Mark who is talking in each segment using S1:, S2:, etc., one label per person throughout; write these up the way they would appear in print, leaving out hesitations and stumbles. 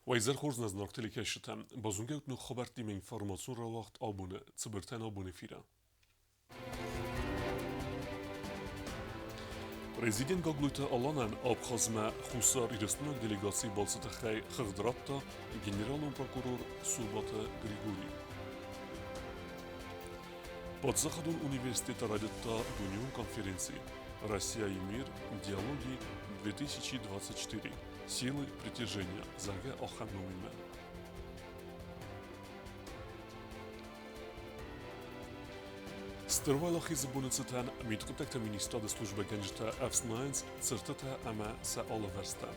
S1: Уӕ изӕр хорз нӕ зынаргъ телекӕсджытӕ! Базонгӕ ут ног хабӕрттимӕ информацион рауагъд абоны цыбыртӕн абон эфиры. Президент Гаглойты Аланӕн Абхазмӕ Хуссар Ирыстонаг делегацийы балцы тыххӕй хыгъд радта генералон прокурор Собаты Григорий. Паддзахадон университеты райдыдта дунеон конференци «Россия и мир. Диалоги 2024. Силы притяжения», зӕгъгӕ, ахӕм номимӕ. Стыр Уӕлахизы боны цытӕн мидхъуыддӕгты министрады службӕгӕнджытӕ ӕфснайынц цыртытӕ ӕмӕ сӕ алывӕрстӕ.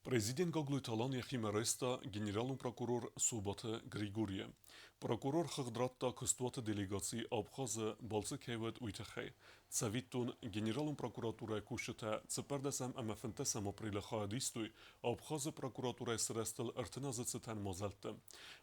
S1: Президент Гаглойты Алан йӕхимӕ райста генералон прокурор Собаты Григорийы. Прокурор хыгъд радта куыстуаты делегаци Абхазы балцы кӕй уыд, уый тыххӕй. Цӕвиттон, генералон прокуратурӕйы кусджытӕ цыппӕрдӕсӕм ӕмӕ фынддӕсӕм апрелы хайад истой Абхазы прокуратурӕйы сырӕзтыл 30 азы цытӕн мадзӕлтты.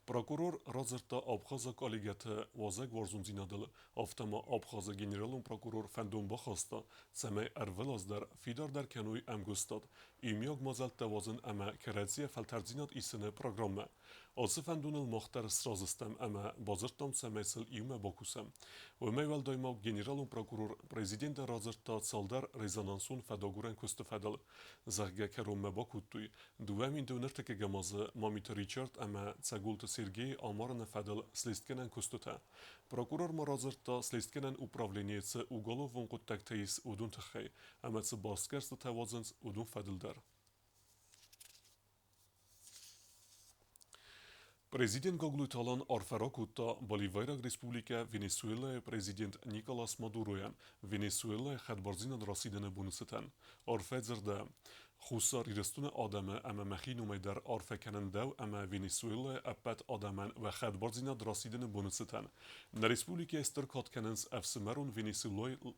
S1: Прокурор радзырдта абхазаг коллегӕты уазӕгуарзондзинадыл, афтӕ ма Абхазы генералон прокурор фӕндон бахаста, цӕмӕй ӕрвылаз дӕр фидардӕр кӕной ӕмгуыстад, иумиаг мадзӕлттӕ уадзын ӕмӕ кӕрӕдзийӕ фӕлтӕрддзинад исыны программӕ. Ацы фӕндоныл мах дӕр сразы стӕм ӕмӕ бадзырдтам, цӕмӕй сыл иумӕ бакусӕм. Уымӕй уӕлдай ма генералон прокурор президентӕн радзырдта цалдӕр резонансон фӕдагурӕн куысты фӕдыл, зӕгъгӕ, кӕронмӕ бакодтой, 2009 азы Мамиты Ричард ӕмӕ Цӕголты Сергейы амарыны фӕдыл слестгӕнӕн куыстытӕ. Прокурор ма радзырдта, слестгӕнӕн управленийы цы уголовон хъуыддӕгтӕ ис, уыдон тыххӕй, ӕмӕ цы басгӕрстытӕ уадзынц, уыдон фӕдыл дӕр. Президент Гаглойты Алан арфӕ ракодта Боливайраг Республикӕ Венесуэлӕйы президент Николас Мадуройӕн Венесуэлӕйы хӕдбардзинад расидыны боны цытӕн. Арфӕ дзырдӕ Хуссар Ирыстоны адӕмы ӕмӕ мӕхи номӕй дӕр арфӕ кӕнын дӕу ӕмӕ Венесуэлӕйы ӕппӕт адӕмӕн уӕ хӕдбардзинад расидыны боны цытӕн. Нӕ республикӕйы стыр кад кӕнынц ӕфсымӕрон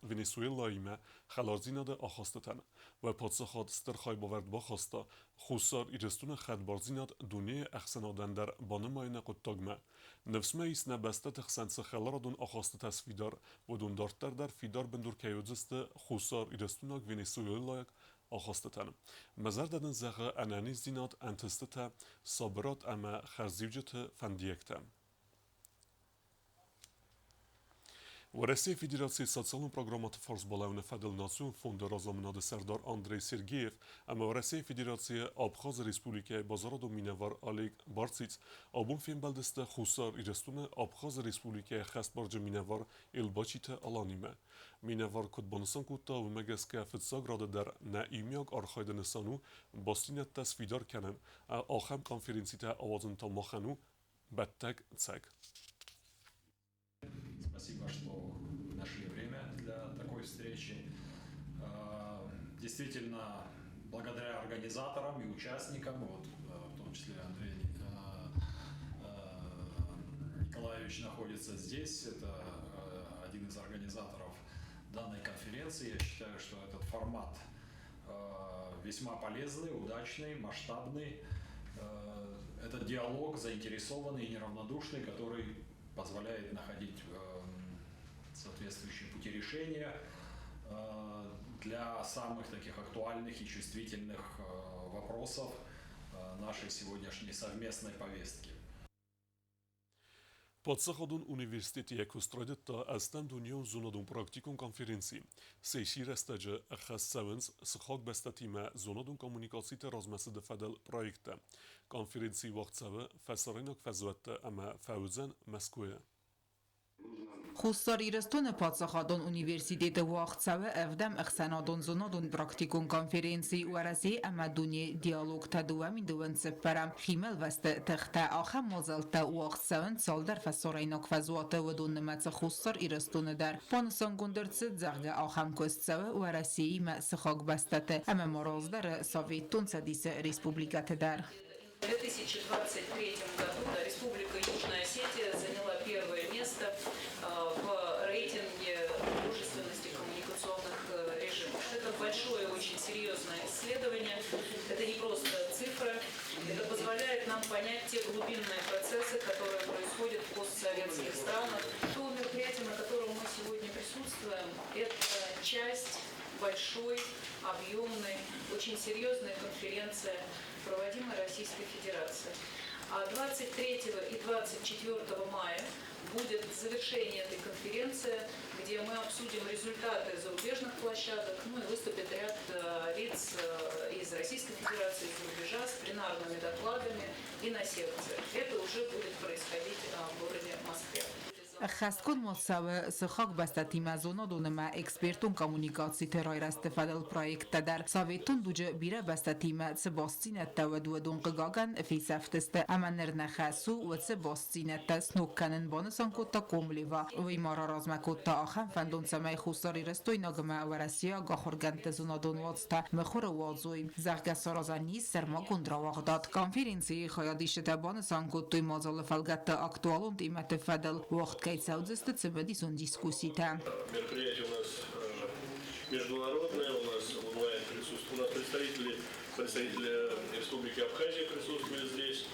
S1: Венесуэлӕимӕ хӕлардзинады ахастытӕн. Уӕ паддзахад стыр хайбавӕрд бахаста Хуссар Ирыстоны хӕдбардзинад дунейы ӕхсӕнадӕн дӕр банымайыны хъуыддагмӕ. Ныфс мӕ ис, нӕ бӕстӕты хсӕн цы хӕларадон ахастытӕ сфидар, уыдон дарддӕр дӕр фидар бындур кӕй уыдзысты Хуссар Ирыстойнаг венесуэлӕйаг ахастытӕн. Мӕ зӕрдӕ дын зӕгъы ӕнӕниздзинад, ӕнтыстытӕ, сабырад ӕмӕ хӕрзиуджыты фӕндиӕгтӕ. Уӕрӕсейы Федерацийы социалон программӕты фарсбалӕууыны фӕдыл Национ фонды разамынады сӕрдар Андрей Сергеев ӕмӕ Уӕрӕсейы Федерацийы Абхазы Республикӕйы базарадон минӕвар Олег Барциц абон фембӕлдысты Хуссар Ирыстоны Абхазы Республикӕйы хӕстбарджын минӕвар Элбачиты Аланимӕ. Минӕвар куыд банысан кодта, уымӕ гӕсгӕ фыццаг рады дӕр нӕ иумиаг архайды нысан у бастдзинӕдтӕ сфидар кӕнын, ахӕм конференцитӕ ауадзын та махӕн у бӕттӕг цӕг.
S2: Спасибо, что нашли время для такой встречи. Действительно, благодаря организаторам и участникам, вот, в том числе Андрей Николаевич находится здесь, это один из организаторов данной конференции. Я считаю, что этот формат весьма полезный, удачный, масштабный. Это диалог заинтересованный и неравнодушный, который позволяет находить соответствующие пути решения для самых таких актуальных и чувствительных вопросов нашей сегодняшней совместной повестки.
S1: Паддзахадон университеты йӕ куыст райдыдта ӕстӕм дунеон зонадон-практикон конференци. Сессийы рӕстӕджы ӕххӕст цӕуынц сыхаг бӕстӕтимӕ зонадон коммуникациты размӕцыды фӕдыл проекттӕ. Конференци уагъд цӕуы фӕсарӕйнаг фӕзуӕтты ӕмӕ фӕуыдзӕн Мӕскуыйы.
S3: Хуссар Ирыстоны паддзахадон университеты уагъд цӕуы ӕвдӕм ӕхсӕнадон зонадон-практикон конференци Уӕрӕсе ӕмӕ дунейы диалогтӕ 2024-ӕм химӕлвӕсты тыхтӕ. Ахӕм мадзӕлттӕ уагъд цӕуынц цалдӕр фӕсарӕйнаг фӕзуаты, уыдон нымӕцы Хуссар Ирыстоны дӕр. Банысангонд ӕрцыд, зӕгъгӕ, ахӕм куыст цӕуы Уӕрӕсеимӕ сыхаг бӕстӕты ӕмӕ ма раздӕры Советон Цӕдисы республикӕты дӕр.
S4: В 2023 году Республика Южная Осетия заняла первое место в рейтинге дружественности коммуникационных режимов. Это большое, очень серьезное исследование. Это не просто цифры. Это позволяет нам понять те глубинные процессы, которые происходят в постсоветском постсоветских странах. То мероприятие, на котором мы сегодня присутствуем, это часть большой, объемной, очень серьезной конференции, проводимой Российской Федерацией. А 23 и 24 мая будет завершение этой конференции, где мы обсудим результаты зарубежных площадок, ну и выступит ряд лиц из Российской Федерации, из рубежа с пленарными докладами и на секциях. Это уже будет происходить в городе Москве.
S3: Ӕххӕстгонд ма цӕуы сыхаг бӕстӕтимӕ зонадон ӕмӕ экспертон коммуникациты райрӕзты фӕдыл проекттӕ дӕр. Советон дуджы бирӕ бӕстӕтимӕ цы бастдзинӕдтӕ уыд, уыдон, хъыгагӕн, фесӕфтысты ӕмӕ ныр нӕ хӕс у уыцы бастдзинӕдтӕ сног кӕнын, банысан кодта Комлева. Уый ма раразмӕ кодта ахӕм фӕндон, цӕмӕй хуссарирыстойнаг ӕмӕ уӕрӕсейаг ахуыргӕндты зонадон уацтӕ мыхуыры уадзой, зӕгъгӕ, саразӕн ис сӕрмагонд рауагъдад. Конференцийы хайадисджытӕ банысан кодтой мадзалы фӕлгӕтты актуалон темӕты фӕдыл уагъд кӕй цӕудзысты цымыдисон дискусситӕ.
S5: Мероприятие у нас международное, у нас онлайн присутствует, у нас представители Республики Абхазия присутствовали здесь.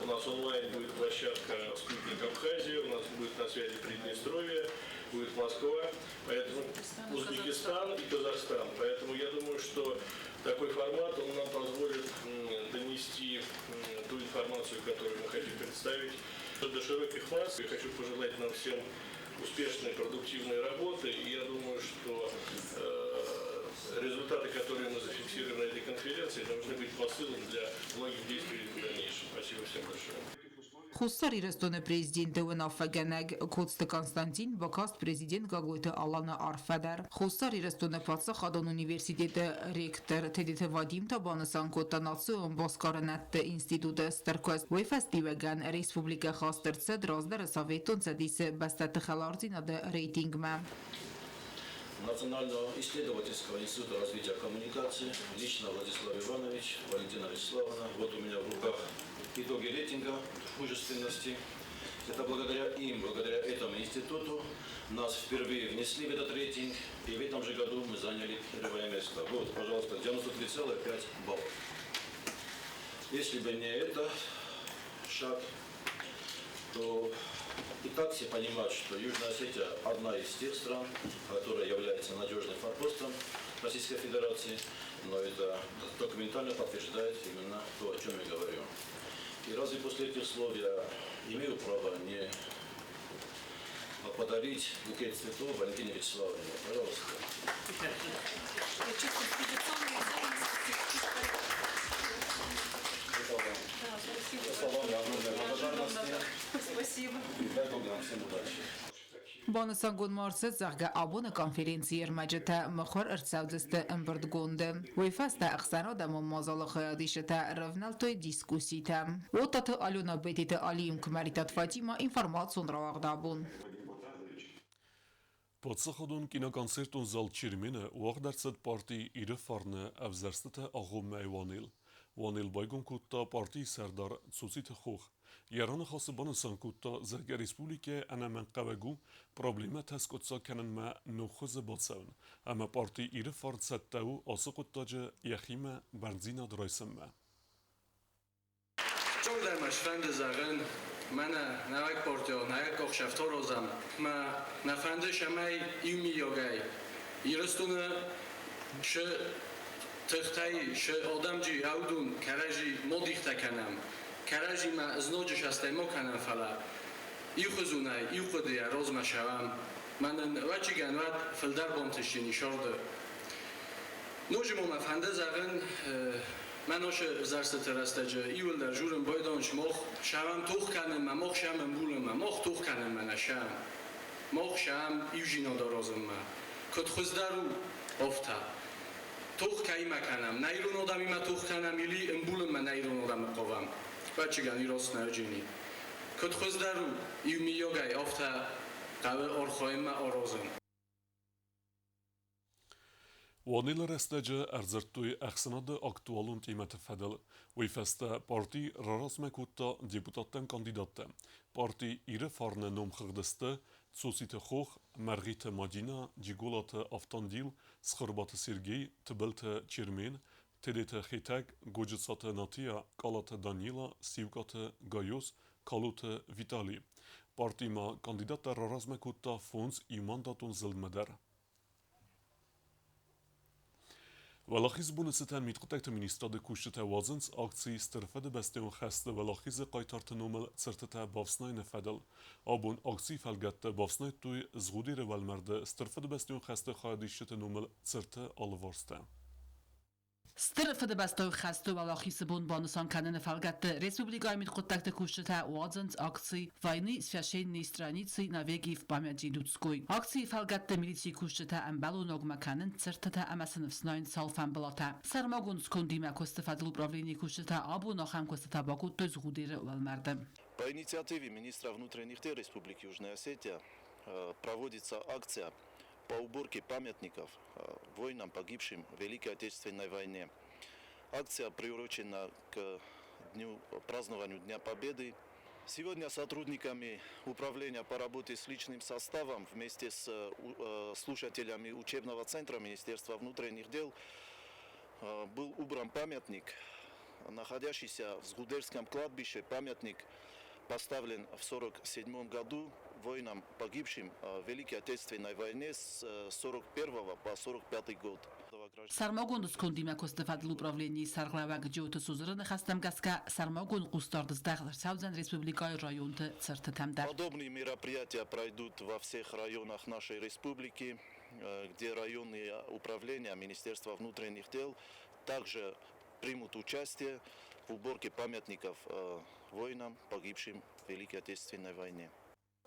S5: У нас онлайн будет площадка «Спутник Абхазии», у нас будет на связи Приднестровье, будет Москва, поэтому Узбекистан и Казахстан. Поэтому я думаю, что такой формат, он нам позволит донести ту информацию, которую мы хотим представить, до широких масс. Я хочу пожелать нам всем успешной, продуктивной работы. И я думаю, что результаты, которые мы зафиксируем на этой конференции, должны быть посылом для многих действий в дальнейшем. Спасибо всем большое.
S3: Хуссар Ирыстоны президенты уынаффӕгӕнӕг Коцты Константин бакаст президент Гаглойты Аланы арфӕ дӕр. Хуссар Ирыстоны паддзахадон университеты ректор Тедеты Вадим та банысан кодта национ басгарынӕдты институты стыр куыст. Уый фӕстиуӕгӕн республикӕ хаст ӕрцыд раздӕры Советон Цӕдисы бӕстӕты хӕлардзинады рейтингмӕ.
S6: Национального исследовательского института развития коммуникации, лично Владислав Иванович, Валентина Вячеславовна. Вот у меня в руках итоги рейтинга мужественности. Это благодаря им, благодаря этому институту нас впервые внесли в этот рейтинг, и в этом же году мы заняли первое место. Вот, пожалуйста, 93,5 баллов. Если бы не это шаг, то и так все понимают, что Южная Осетия одна из тех стран, которая является надежным форпостом Российской Федерации, но это документально подтверждает именно то, о чем я говорю. И разве после этих слов я имею право не подарить букет цветов Валентине Вячеславовне? Пожалуйста.
S4: Я чувствую традиционные ценности.
S6: Это вам.
S4: Да, спасибо.
S6: Словами огромной
S4: Неожиданно
S6: благодарности.
S4: так. Спасибо.
S6: И дай Бог нам всем удачи.
S3: Банысангонд ма ӕрцыд, зӕгъгӕ, абоны конференцийы ӕрмӕджытӕ мыхуыр ӕрцӕудзысты ӕмбырдгонды. Уый фӕстӕ ӕхсӕнадӕмон мадзалы хайадисджытӕ рывнӕлдтой дискусситӕм. Уататы Алена, Бететы Алим, Куымӕридтаты Фатимӕ, информацион рауагъд Абон.
S1: Паддзахадон киноконцертон зал Чермен-ы уагъд ӕрцыд парти Иры фарны ӕвзӕрстыты агъоммӕйы уанел. Уанел байгом кодта партийы сӕрдар Цоциты Хох. Йӕ раныхасы банысан кодта, зӕгъгӕ республикӕйы ӕнӕмӕнгхъӕуӕг у проблемӕтӕ скъуыддзаг кӕнынмӕ ног хуызы бацӕуын ӕмӕ парти Иры фарн цӕттӕ у ацы хъуыддаджы йӕхимӕ бӕрндзинад райсынмӕ.
S7: Чондӕр мӕ сфӕнды зӕгъын, мӕнӕ нӕуӕг портио нӕуӕг къохсӕфт орозӕм, ма нӕ фӕнды сӕмӕй иумийогӕй Ирыстоны шы тыхтӕй шы одӕмджи аудун кӕрӕжи модихтӕ кӕнӕм, кӕрӕжимӕ ызноджы састӕй мо кӕнӕм, фӕлӕ иухуызунӕй, иу хъуыдыйӕ розмӕ шӕуӕм. Мӕнӕн уӕчигӕн уӕд фылдӕр бонтысджын исорды. Ноджы мо мӕ фӕнды зӕгъын, мӕ ношы ӕвзӕрстыты рӕстӕджы иуылдӕр журын бойдон мох шӕуӕм тох кӕнынмӕ, мох шӕм ӕмбулынмӕ, мох тох кӕнынмӕ нӕ шӕм. Мох шӕм иужинод орозынмӕ. Куыд хуыздӕр у, офтӕ. Тох кӕимӕ кӕнӕм, нӕ ирон одӕмимӕ тох кӕнӕм или ӕмбулынмӕ нӕ ирон одӕмы хъавӕм. Уӕчигӕн ирос нӕ ыджини. Куыд хуыздӕр у, иумийогӕй офтӕ хъӕуы орхойынмӕ орозын.
S1: Уанелы рӕстӕджы ӕрдзырдтой ӕхсӕнады актуалон темӕты фӕдыл. Уый фӕстӕ парти раразмӕ кодта депутаттӕм кандидаттӕ. Парти Иры фарны номхыгъды сты Цоциты Хох, Мӕргъиты Мадинӕ, Джиголаты Автандил, Цхуырбаты Сергей, Тыбылты Чермен, Тедеты Хетӕг, Годжыцаты Натия, Къалаты Данила, Сиукъаты Гайоз, Калоты Витали. Парти ма кандидаттӕ раразмӕ кодта фондз иумандатон зылдмӕ дӕр. Уӕлахизы боны цытӕн мидхъуыддӕгты министрады кусджытӕ уадзынц акци Стыр Фыдыбӕстӕйон хӕсты Уӕлахизы хъайтарты номыл цыртытӕ бафснайыны фӕдыл. Абон акцийы фӕлгӕтты бафснайдтой Згъудеры уӕлмӕрды Стыр Фыдыбӕстӕйон хӕсты хайадисджыты номыл цырты алыварстӕ.
S8: Стыр Фыдыбӕстӕйон хӕсты Уӕлахизы бон банысан кӕныны фӕлгӕтты республикӕйы мидхъуыддӕгты кусджытӕ уадзынц акци «Войны священные страницы навеки в памяти людской». Акцийы фӕлгӕтты милицийы кусджытӕ ӕмбӕлоногмӕ кӕнынц цыртытӕ ӕмӕ сын ӕфснайынц цалфамбылатӕ. Сӕрмагонд скондимӕ куысты фӕдыл управленийы кусджытӕ абон ахӕм куыстытӕ бакодтой Згъудеры уӕлмӕрды.
S6: По инициативе министра внутренних дел Республики Южная Осетия проводится акция по уборке памятников воинам, погибшим в Великой Отечественной войне. Акция приурочена к дню, празднованию Дня Победы. Сегодня сотрудниками управления по работе с личным составом вместе с слушателями учебного центра Министерства внутренних дел был убран памятник, находящийся в Згудерском кладбище. Памятник поставлен в 1947 году воинам, погибшим в Великой Отечественной войне с 1941 по 1945 год.
S8: Сӕрмагонд скондимӕ куысты фӕдыл управленийы сӕргълӕууӕг Джиоты Созыры ныхӕстӕм гӕсгӕ сӕрмагонд хъусдард здӕхт ӕрцӕудзӕн республикӕйы районты цыртытӕм дӕр.
S6: Подобные мероприятия пройдут во всех районах нашей республики, где районные управления Министерства внутренних дел также примут участие в уборке памятников воинам, погибшим в Великой Отечественной войне.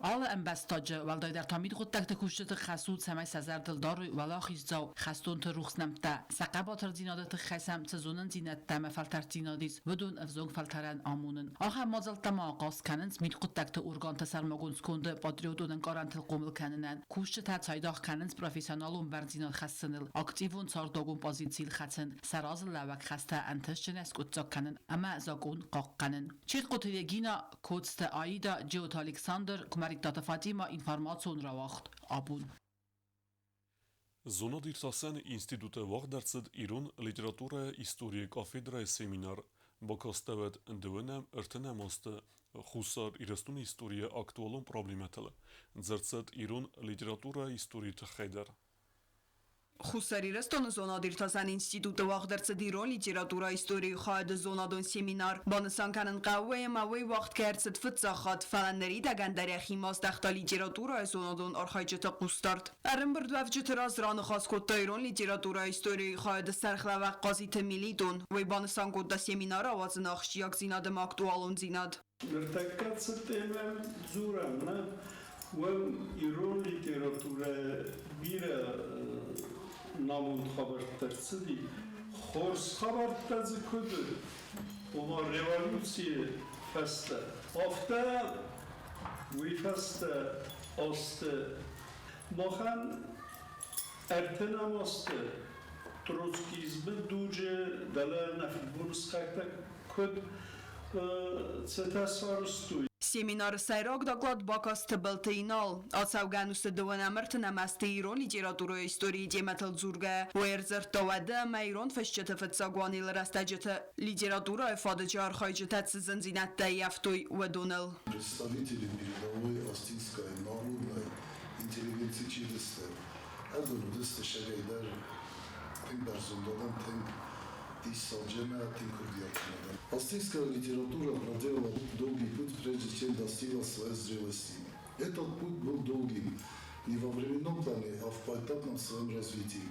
S8: Алы ӕмбӕстаджы, уӕлдайдӕр та мидхъуыддӕгты кусджыты хӕс у, цӕмӕй сӕ зӕрдыл дарой уӕлахиздзау хӕстонты рухс нӕмттӕ, сӕ хъӕбатырдзинады тыххӕй сӕм цы зонындзинӕдтӕ ӕмӕ фӕлтӕрддзинад ис, уыдон ӕвзонг фӕлтӕрӕн амонын. Ахӕм мадзӕлттӕ ма ахъаз кӕнынц мидхъуыддӕгты органты сӕрмагонд сконды патриотон ӕнкъарӕнтыл хъомыл кӕнынӕн. Кусджытӕ цайдагъ кӕнынц профессионалон бӕрндзинад хӕссыныл, активон цардуагон позицийыл хӕцын, сӕ разылӕууӕг хӕстӕ ӕнтыстджынӕй скъуыддзаг кӕнын ӕмӕ закъон хъахъхъӕнын. Чертхъоты Регина, Коцты Аида, Джиоты Александр, Куымӕридтаты Фатимӕ, информацион рауагъд абон.
S1: Зонад-иртасӕн институты уагъд ӕрцыд ирон литературӕйы историйы кафедрӕйы семинар. Бакастӕуӕд дыууынӕм ӕртынӕм азты Хуссар Ирыстоны историйы актуалон проблемӕтыл. Дзырд цыд ирон литературӕйы историйы тыххӕй дӕр.
S9: Хуссар Ирыстоны зонад-иртасӕн институты уагъд ӕрцыд ирон литературӕйы историйы хайады зонадон семинар. Банысан кӕнын хъӕуы, ӕмӕ уый уагъд кӕй ӕрцыд фыццаг хатт, фӕлӕ ныридӕгӕн дӕр йӕхимӕ аздӕхта литературӕйы зонадон архайджыты хъусдард. Ӕрӕмбырдуӕвджыты раз раныхас кодта ирон литературӕйы историйы хайады сӕргълӕууӕг Хъазиты Мелитон. Уый банысан кодта семинар ауадзыны ахсджиагдзинад ӕмӕ актуалондзинад.
S10: Ныртӕккӕ цы темӕ дзурӕм, нӕ, уым ирон литературӕйы бирӕ намонд хабӕрттӕ рцыди. Хорз хабӕрттӕ дзы куыд уыд, ома революцийы фӕстӕ, афтӕ уый фӕстӕ азты махӕн ӕртынӕм азты троцкизмы дуджы дӕлӕ нӕ фыдбонысхӕгтӕ куыд цытӕ сарӕзтой.
S9: Семинары сӕйраг доклад бакаст Тыбылты Инал. Ацӕугӕ ӕнусы дыууынӕм ӕртынӕм азты ирон литературӕйы историйы темӕтыл дзургӕ, уый ӕрдзырдта уӕды ӕмӕ ирон фысджыты фыццаг уанелы рӕстӕджыты литературӕйы фадыджы архайджытӕ цы зындзинӕдтӕ ӕййӕфтой, уыдоныл.
S11: Представители передовой остинской народной интеллигенции чи уыдысты, ӕдзур уыдысты сӕгӕй дӕр тынг бӕрзонд адӕм, тынг диссаджы ӕмӕ тынг курдиатджын адӕм. Остинская литература проделала долгий путь, прежде чем достигла своей зрелости. Этот путь был долгим не во временном плане, а в поэтапном своем развитии.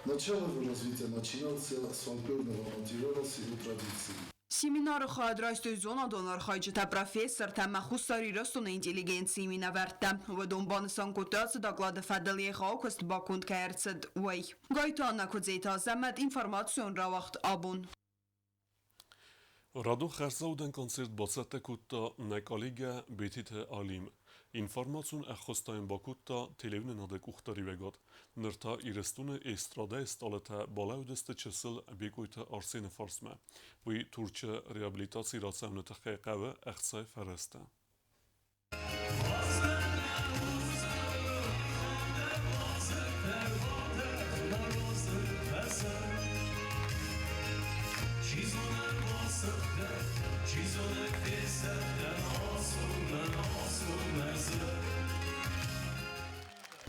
S11: Начало его развития начинался с фольклорного материала с его традицией.
S9: Семинары хайад райстой зонадон архайджытӕ, профессортӕ ӕмӕ Хуссар Ирыстоны интеллигенцийы минӕвӕрттӕ. Уыдон банысан кодтой ацы доклады фӕдыл егъау куыст баконд кӕй ӕрцыд, уый. Гайты Анна Куыдзеты Азӕмӕт, информацион рауагъд абон.
S1: Радон хӕрзаудӕн концерт бацӕттӕ кодта нӕ коллегӕ Бететы Алим. Информацион ӕххуыс та йын бакодта телеуынынады къухдариуӕгад. Ныр та Ирыстоны эстрадӕйы стъалытӕ балӕудысты чысыл Бекъойты Арсены фарсмӕ. Уый Турчы реабилитаци рацӕуыны тыххӕй хъӕуы ӕхцайы фӕрӕзтӕ.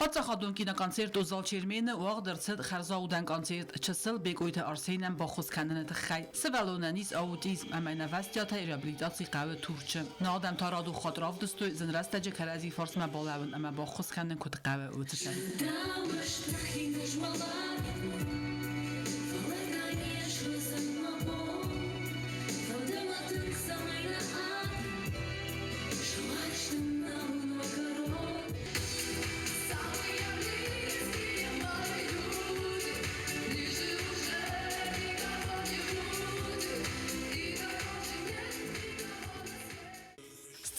S8: Паддзахадон киноконцерт Узал Чермены уагъд ӕрцыд хӕрзаудӕн концерт чысыл Бекъойты Арсенӕн баххуыс кӕныны тыххӕй. Сывӕллонӕн ис аутизм ӕмӕ йын ӕвӕстиатӕй реабилитаци хъӕуы Турчы. Нӕ адӕм та радон хатт равдыстой, зын рӕстӕджы кӕрӕдзи фарсмӕ балӕууын ӕмӕ баххуыс кӕнын куыд хъӕуы, уыцы цӕвиттон.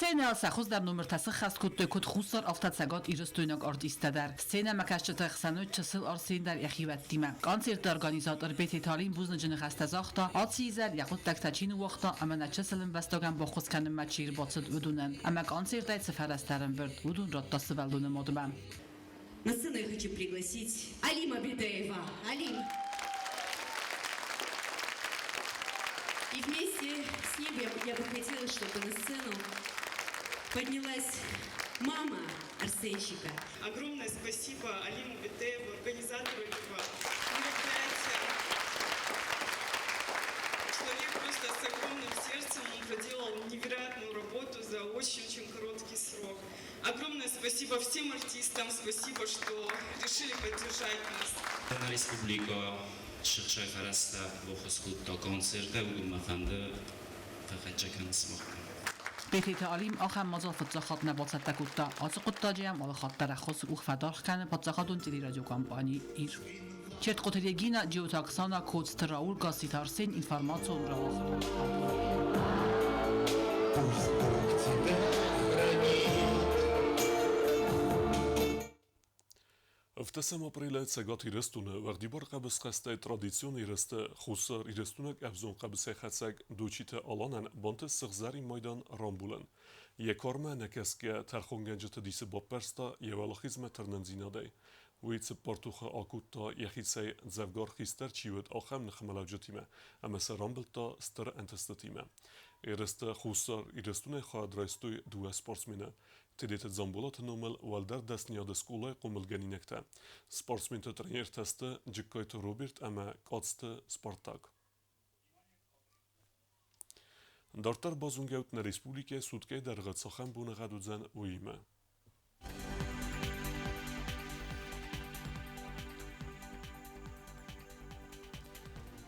S8: Сценӕйыл сӕ хуыздӕр номыртӕ сыххӕст кодтой куыд Хуссар, афтӕ Цӕгат Ирыстойнаг артисттӕ дӕр. Сценӕмӕкӕсджыты хсӕн уыд чысыл Арсен дӕр йӕхиуӕттимӕ. Концерты организатор Бететы Алим бузныджы ныхӕстӕ загъта, ацы изӕр йӕ хъуыддӕгтӕ чи ныууагъта ӕмӕ нӕ чысыл ӕмбӕстагӕн баххуыс кӕнынмӕ чи ӕрбацыд, уыдонӕн. Ӕмӕ концертӕй цы фӕрӕзтӕ ӕрӕмбырд, уыдон радта сывӕллоны мадмӕ.
S12: На сцену я хочу пригласить Алима Бетеева. Алим. И вместе с ним я бы хотела, чтобы на сцену поднялась мама Арсенчика.
S13: Огромное спасибо Алиму Бетееву, организатору этого мероприятия. Человек просто с огромным сердцем, он проделал невероятную работу за очень-очень короткий срок. Огромное спасибо всем артистам, спасибо, что решили поддержать нас.
S14: Нӕ республикӕ сыхсӕй фӕрӕзтӕ баххуыс кодта концерттӕ, уыдонмӕ фӕнды фӕхӕццӕ кӕнын сымахмӕ.
S8: Бететы Алим ахӕм мадзал фыццаг хатт нӕ бацӕттӕ кодта. Ацы хъуыддаджы йӕм алы хатт дӕр ӕххуысы къух фӕдаргъ кӕны паддзахадон телерадиокомпани «Ир». Четкъоты Регина, Джиоты Оксана, Коцты Рауль, Гасситы Арсен, информацион рауагъд.
S15: Пусть Бог тебя хранит.
S1: 7 апрелы Цӕгат Ирыстоны уӕгъдибар хъӕбысхӕстӕй традицион ерысты Хуссар Ирыстонаг ӕвзонг хъӕбысӕйхӕцӕг Дочиты Аланӕн бантыст сыгъзӕрин майдан рамбулын. Йӕ кармӕ ӕнӕкӕсгӕ тӕрхонгӕнджыты дисы баппӕрста йӕ уӕлахизмӕ тырнындзинадӕй. Уый цыппар тохы акодта йӕхицӕй дзӕвгар хистӕр чи уыд, ахӕм ныхмӕлӕуджытимӕ ӕмӕ сӕ рамбылдта стыр ӕнтыстытимӕ. Ерысты Хуссар Ирыстонӕй хайад райстой дыууӕ спортсмены. Тедеты Дзамболаты номыл уӕлдӕр дӕсныйады скъолайы хъомылгӕнинӕгтӕ. Спортсменты тренертӕ сты Джыккайты Роберт ӕмӕ Къадзты Спартак. Дарддӕр базонгӕут нӕ республикӕйы суткӕйы дӕргъы цахӕм боныгъӕд уыдзӕн, уыимӕ.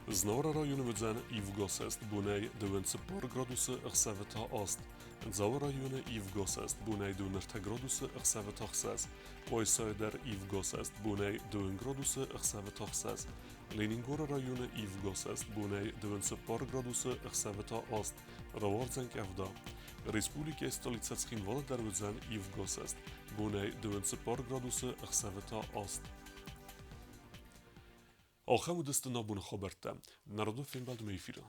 S1: Знауыры районы уыдзӕн ивгӕсӕст бонӕй 24 градусы, ӕхсӕвы та аст. Дзауы районы ивгӕсӕст бонӕй 23 градусы, ӕхсӕвы та 6. Къуайсайы дӕр ивгӕсӕст бонӕй 2 градусы, ӕхсӕвы та 6. Ленингоры районы ивгӕсӕст бонӕй 24 градусы, ӕхсӕвы та аст. Рауардзӕн къӕвда. Республикӕйы столицӕ Цхинвалы дӕр уыдзӕн ивгӕсӕст бонӕй 24 градусы, ӕхсӕвы та аст. Ахӕм уыдысты нӕ боны хабӕрттӕ. Народон фембӕлдмӕ эфиры.